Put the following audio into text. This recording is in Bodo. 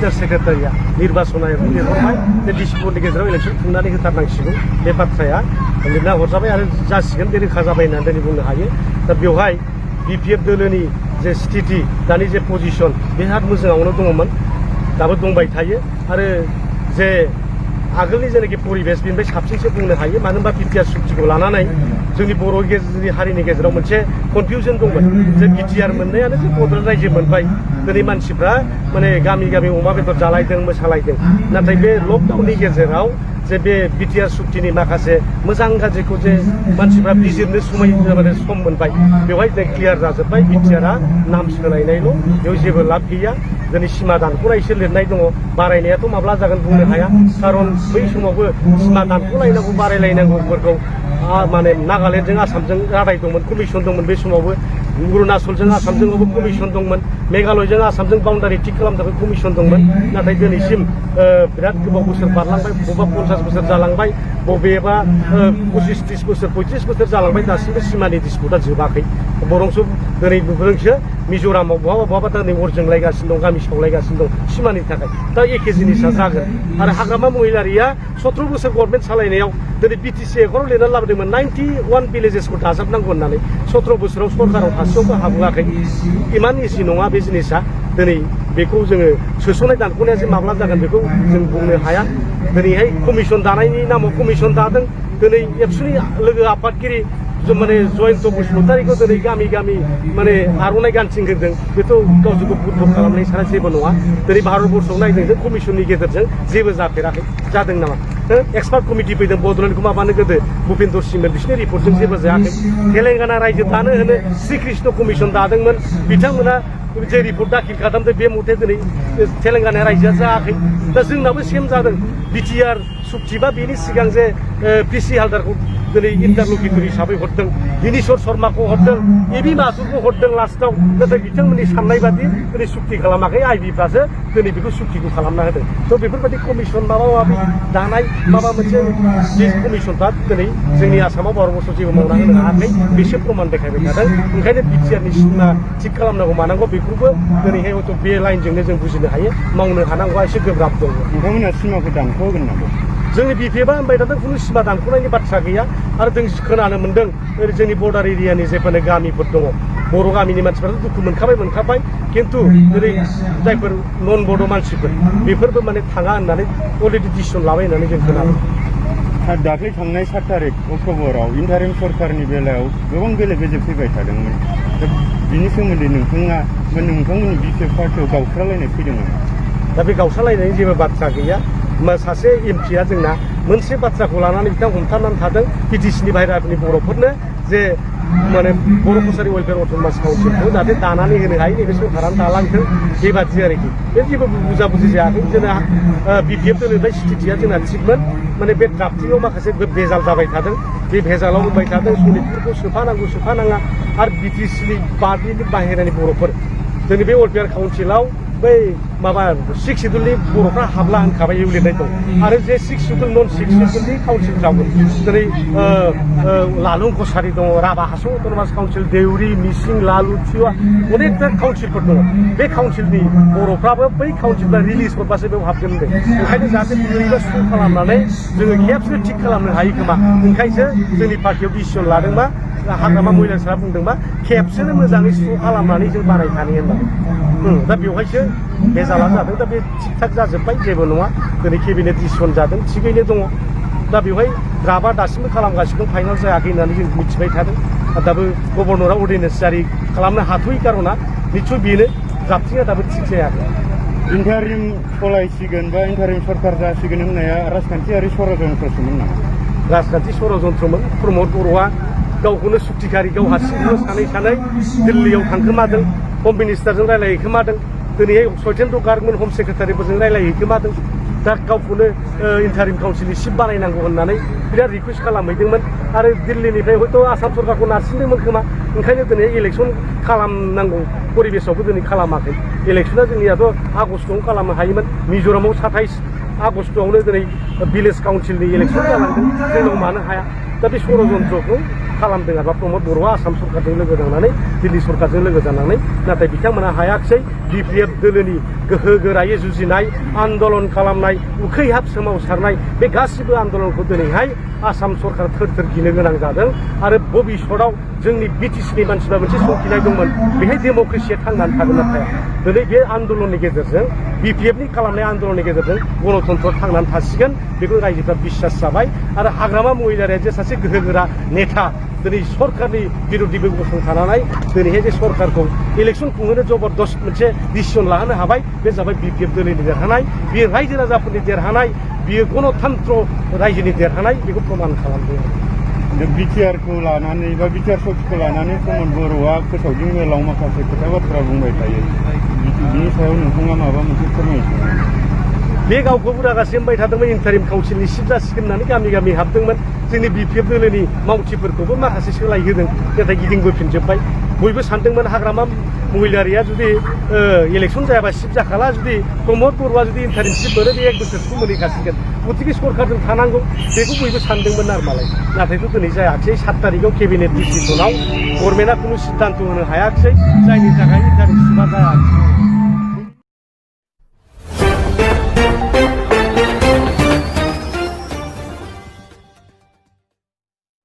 एडिशनेल सेक्रेटारिया निर्बाचन आयोग लिरहरबाय जे डिसेम्बरनि गेजेराव इलेक्सन खुंनानै होथारनांसिगौ बे बाथ्राया लिरना हरजाबाय आरो जासिगोन बे रोखा जाबाय होननानै दिनै बुंनो हायो दा बेवहाय बिपिएफ दोलोनि जे स्थिति दानि जे पजिसन बिराद मोजाङावनो दङमोन दाबो दंबाय थायो आरो जे आगोलनि जेनाखि परिबेस बेनिफ्राय साबसिनसो बुंनो हायो मानो होनबा बिटिआर सुक्तिखौ लानानै जोंनि बर' हारिनि गेजेराव मोनसे कनफिउजन दंमोन जे बिटिआर मोननायानो जे बड'लेण्ड रायजो मोनबाय दिनै मानसिफ्रा माने गामि गामि अमा बेदर जालायदों मोसालायदों नाथाय बे लकडाउननि गेजेराव जे बे बिटिआर सुक्तिनि माखासे मोजां गाज्रिखौ जे मानसिफ्रा बिजिरनो सम मोनबाय बेवहाय जों क्लियार जाजोब्बाय बिटिआरआ नाम सोलायनायल' बेयाव जेबो लाब गैया दिनै सिमा दानख'नायसो लिरनाय दङ बारायनायाथ' माब्ला जागोन बुंनो हाया खारन बै समावबो सिमा दानख'लायनांगौ बारायलायनांगौफोरखौ माने नागालेण्डजों आसामजों रादाय दंमोन कमिसन दंमन बे समावबो अरुणाचलजों आसामजोंबो कमिसन दंमोन मेघालयजों आसामजों बाउन्डारि थिक खालामनो थाखाय कमिसन दंमोन नाथाय दिनैसिम बिराद गोबाव बोसोर बारलांबाय बबेबा 50 बोसोर जालांबाय बबेबा 25-30 बोसोर 35 बोसोर जालांबाय दासिमबो सिमानि डिसपुटआ जोबाखै बरंस दिनै नुदोंसो मिज'रामाव बहाबा दिनै अर जोंलायगासिनो दं गामि सावलायगासिनो दं सिमानि थाखाय दा एखे जिनिसा जागोन आरो हाग्रामा महिलारिया 17 बोसोर गभर्नमेन्ट सालायनायाव दिनै बिटिसि एकराव लिरनानै लाबोदोंमोन 91 भिलेजेसखौ दाजाबनांगौ होननानै 17 बोसोराव सरकाराव थासेयावबो हाबोआखै इमान इजि नङा बे जिनिसा दिनै बेखौ जोङो सोस'नाय दानख'नाया जे माब्ला जागोन बेखौ जों बुंनो हाया दिनैहाय कमिसन दानायनि नामाव कमिसन दादों दिनै एबसुनि लोगो आफादगिरि माने जयन्त बसुमतारीखौ दिनै गामि गामि माने आर'नाइ गानथिंहोदों बेथ' गावजोंखौ बुद्ध खालामनाय सारा जेबो नङा दिनै भारतबर्षआव नायदों जे कमिसननि गेजेरजों जेबो जाफेराखै जादों नामा एक्सपार्ट कमिटि फैदों बड'लेण्डखौ माबानो गोदो भुपेन्द्र सिंमोन बिसोरनि रिपर्टजों जेबो जायाखै तेलेंगाना रायजो दानो होनो श्री कृष्ण कमिसन दादोंमोन बिथांमोना जे रिपर्ट दाखिल खालामदों बे मथे दिनै तेलेंगाना रायजोआ जायाखै दा जोंनाबो सेम जादों बिटिआर सुक्ति बा बेनि सिगां जे पिसि हालदारखौ दिनै इन्टारलकिटर हिसाबै हरदों दिनेश्वर शर्माखौ हरदों एबि माथुरखौ हरदों लास्टआव नाथाय बिथांमोननि साननाय बादि दिनै सुक्ति खालामाखै आइबिफ्रासो दिनै बेखौ सुक्तिखौ खालामना होदों थ' बेफोरबायदि कमिसन माबा माबि दानाय माबा मोनसे जे कमिसनफ्रा दिनै जोंनि आसामाव भारतबर्षआव जेबो मावना होनो हायाखै बेसो प्रमान देखायबाय थादों ओंखायनो बिटिआरनि सिमा थिग खालामनांगौ मानांगौ बेखौबो दिनैहाय हयथ' बे लाइनजोंनो जों बुजिनो हायो मावनो हानांगौआ एसे गोब्राब दङ नोंथांमोना सिमाखौ दानख'होगोन नामा जोंनि बिपिएफआ होनबाय थादों खुनु सिमा दानख'नायनि बाथ्रा गैया आरो जों खोनानो मोन्दों ओरै जोंनि बर्डार एरियानि जेफोर गामिफोर दङ बर' गामिनि मानसिफ्राथ' दुखु मोनखाबाय खिन्थु जेरै जायफोर नन बड' मानसिफोर बेफोरबो माने थाङा होननानै अलरेडि डिसिसन लाबाय होननानै जों खोनादों दाख्लै थांनाय 7 तारिख अक्ट'बराव इन्टारिम सरकारनि बेलायाव गोबां बेले बेजे फैबाय थादोंमोन बिनि सोमोन्दै नोंथांमोननि बिपिएफ पार्टियाव गावस्रालायनाय फैदोंमोन दा बे गावस्रालायनायनि जेबो बाथ्रा गैया सासे एमपिया जोंना मोनसे बाथ्राखौ लानानै बिथां हमथानानै थादों बिटिसिनि बाहेरानि बर'फोरनो जे माने बर' कसारि वेलफेयार अट'नमास काउन्सिलखौ जाहाथे दानानै होनो हायो नैबे सरकारानो दालांथों बेबादि आरोखि बे जेबो बुजाबुजि जायाखै जोंना बिपिएफ दोलोनिफ्राय स्थितिया जोंना थिगमोन माने बे ड्राफ्टिंआव माखासे भेजाल जाबाय थादों बे भेजालाव होबाय थादों सनितफोरखौ सोफानांगौ सोफानाङा आरो बिटिसिनि बादिनि बाहेरानि बर'फोर जोंनि बे वेलफेयार काउन्सिलाव बै माबा 6 सिडुलनि बर'फ्रा हाबला होनखाबाय इउ लिरनाय दं आरो जे 6 सिडुल नन 6 सिडुलनि काउन्सिलफ्रावबो जेरै लालुं कसारि दङ राभा हासं अट'नमास काउन्सिल देउरि मिसिं लालु थिवा अनेकथा काउन्सिलफोर दङ बे काउन्सिलनि बर'फ्राबो बै काउन्सिलफ्रा रिलिज हरबासो बेयाव हाबगोन होनदों ओंखायनो जाहाथे बोरैबा सु खालामनानै जोङो खेबसेनो थिग खालामनो हायो खोमा ओंखायसो जोंनि पार्टियाव डिसिसन लादों मा हाग्रामा महिलाफ्रा बुंदोंबा खेबसेनो मोजाङै सु खालामनानै जों बानायखानो होननानै दा बेवहायसो भेजाला जादों दा बे थिग थाक जाजोब्बाय जेबो नङा दिनै केबिनेट डिसिसन जादों थिगैनो दङ दा बेवहाय ड्राफ्टआ दासिमबो खालामगासिनो फाइनाल जायाखै होननानै जों मिथिबाय थादों दाबो गभर्नरा अर्डिनेन्स जारि खालामनो हाथ'यै कारना निस्सय बेनो ड्राफ्टिंआ दाबो थिग जायाखै इन्टारिम सलायसिगोन बा इन्टारिम सरकार जासिगोन होननाया राजखान्थियारि षड़यन्त्रसोमोन नामा राजखान्थि षड़यन्त्रमोन प्रमद बर'आ गावखौनो सुक्तिकारि गाव हारसिंखौनो सानै दिल्लीयाव थांखोमादों हम मिनिस्टारजों रायलायहैखोमादों दिनैहाय सत्येन्द्र गार्गमोन हम सेक्रेटारिफोरजों रायलायहैखोमादों दा गावखौनो इन्टारिम काउन्सिलनि सिट बानायनांगौ होननानै बिराद रिकुवेस्ट खालामहैदोंमोन आरो दिल्लीनिफ्राय हयथ' आसाम सरकारखौ नारसिनदोंमोन खोमा ओंखायनो दिनै इलेक्सन खालामनांगौ परिबेसावबो दिनै खालामाखै इलेक्सना जोंनियाथ' आगस्टआवनो खालामनो हायोमोन मिज'रामाव 27 आगस्टआवनो दिनै भिलेज काउन्सिलनि इलेक्सन जालांदों जोंनाव मानो हाया दा बे षड़यन्त्रखौ खालामदों आरोबा प्रमद बर'आ आसाम सरकारजों लोगो नांनानै दिल्ली सरकारजों लोगो जानानै नाथाय बिथांमोना हायाखिसै बिपिएफ दोलोनि गोहो गोरायै जुजिनाय आन्दलन खालामनाय उखैहाब सोमावसारनाय बे गासिबो आन्दलनखौ दिनैहाय आसाम सरकार थोर थोर गिनो गोनां जादों आरो भबिष्यतआव जोंनि बिटिसिनि मानसिफ्रा मोनसे संखिनाय दंमोन बेहाय डेम'क्रेसिया थांनानै थागोन ना थाया दिनै बे आन्दलननि गेजेरजों बिपिएफनि खालामनाय आन्दलननि गेजेरजों गणतन्त्र थांनानै थासिगोन बेखौ रायजोफ्रा बिसास जाबाय आरो हाग्रामा महिलारिया जे सासे गोहोगोरा नेता दिनै सरकारनि बिरुद्धिबो गसंथानानै दिनैहाय जे सरकारखौ इलेक्सन खुंहोनो जबरदस्त मोनसे डिसिसन लाहोनो हाबाय बे जाबाय बिपिएफ दोलोनि देरहानाय बेयो रायजो राजाफोरनि देरहानाय बियो गणतन्त्र रायजोनि देरहानाय बेखौ प्रमान खालामदों बिटिआरखौ लानानै बा बिटिआर सखिखौ लानानै प्रमद बर'आ फोसावदिं मेलाव माखासे खोथा बाथ्रा बुंबाय थायो बिनि सायाव नोंथाङा माबा मोनसे फोरमायनो बे गावखौ बुरागासे होनबाय थादोंमोन इन्टारिम काउन्सिलनि सिफ जासिगोन होननानै गामि गामि हाबदोंमोन जोंनि बिपिएफ दोलोनि मावथिफोरखौबो माखासे सोलायहोदों नाथाय गिदिंबोफिनजोब्बाय बयबो सानदोंमोन हाग्रामा महिलारिया जुदि इलेक्सन जायाबा सिफ जाखाला जुदि प्रमद बर'आ जुदि इन्टारिम सिफ मोनो बे 1 बोसोरसोखौ मोनहैखासिगोन गतिके सरकारजों थानांगौ बेखौ बयबो सानदोंमोन आरो मालाय नाथायथ' दिनै जायाखिसै 7 तारिखआव केबिनेट डिसिसनाव गभर्नमेन्टआ खुनु सिद्धान्त होनो हायाखिसै जायनि थाखाय इन्टारिम सिफआ जायाखिसै